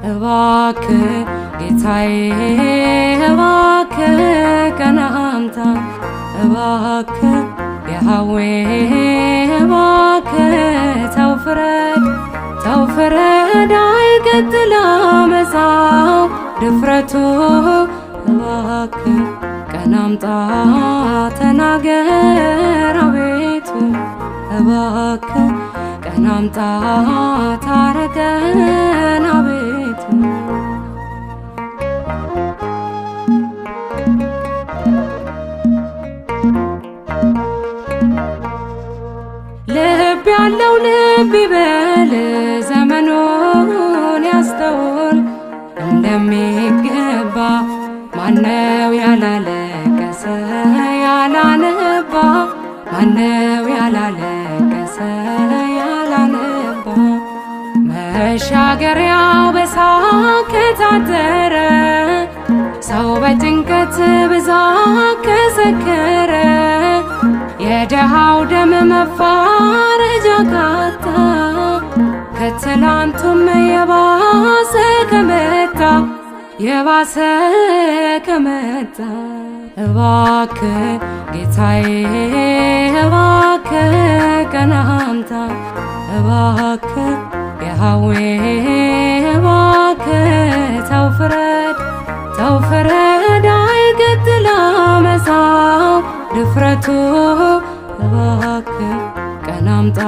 እባክህ ጌታዬ፣ እባክህ ቀና አምጣ፣ እባክህ ያህዌ፣ እባክህ ተው ፍረድ፣ ተው ፍረድ፣ አይቀጥል አመፃው ድፍረቱ። እባክህ ቀና አምጣ፣ ተናገር አቤቱ፣ እባክህ ቀና አምጣ፣ ታረቀን አቤቱ። ልብ ያለው ልብ ይበል፣ ዘመኑን ያስተውል እንደሚገባ። ማነው ያላለቀሰ ያላነባ? ማነው ያላለቀሰ ያላነባ? መሻገሪያው በሳቅ ከታጠረ፣ ሰው በጭንቀት ብዛት ከሰከረ፣ የደሃው ደም መፋረጃ ካጣ፣ ከትላንቱም የባሰ ከመጣ፣ የባሰ ከመጣ፣ እባክህ ጌታዬ፣ እባክህ ቀና አምጣ፣ እባክህ ያህዌ፣ እባክህ ተው ፍረድ፣ ተው ፍረድ፣ አይቀጥል አመፃው ድፍረቱ። እባክህ ቀና አምጣ፣